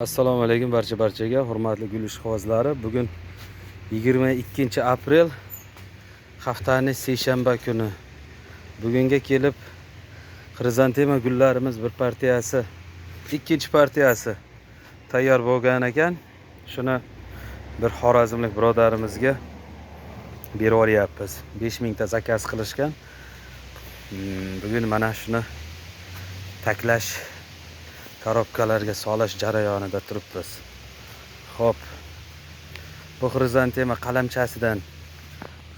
Assalomu alaykum barchaga hurmatli gul ishqibozlari. Bugun 22 aprel, haftaning seshanba kuni. Bugunga kelib xrizantema gullarimiz bir partiyasi, ikkinchi partiyasi tayyor bo'lgan ekan. Shuni bir xorazmlik birodarimizga berib yuboryapmiz. 5000 ta zakaz qilishgan. Bugun mana shuni taklash, korobkalarga solish jarayonida turibmiz. Xo'p. Bu xrizantema qalamchasidan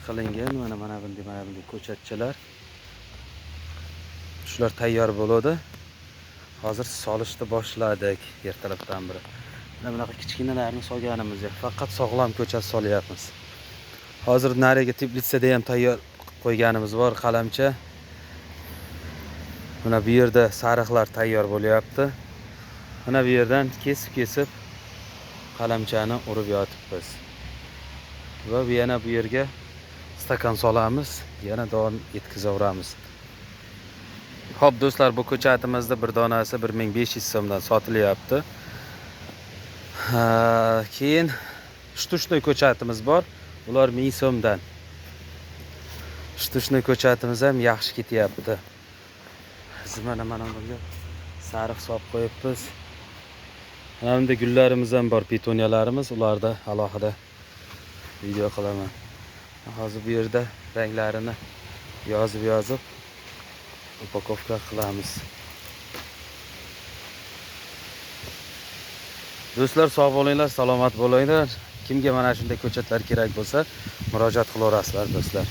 qilingan. Mana bunday ko'chatchalar. Shular tayyor bo'ladi. Hozir solishni boshladik ertalabdan beri. Mana bunaqa kichkinalarni solganimiz yo'q. Faqat sog'lom ko'chat solyapmiz. Hozir narigi teplitsada ham tayyor qilib qo'yganimiz bor qalamcha. Mana bu yerda sariqlar tayyor bo'lyapti. Mana bu yerdan kesib-kesib qalamchani urib yotibmiz. Va bu yana bu yerga stakan solamiz, yana davom etkazaveramiz. Xo'p, do'stlar, bu ko'chatimizda bir donasi 1500 so'mdan sotilyapti. Ha, keyin штучный ko'chatimiz bor. Ular 1000 so'mdan. Штучный ko'chatimiz ham yaxshi ketyapti. Biz mana bunga sariq solib qo'yibmiz. Mana bunda gullarimiz ham bor, petuniyalarimiz, ularda alohida video qilaman. Hozir bu yerda ranglarini yozib-yozib упаковка qilamiz. Do'stlar, sog' bo'linglar, salomat bo'linglar. Kimga mana shunday ko'chatlar kerak bo'lsa, murojaat qilaverasizlar, do'stlar.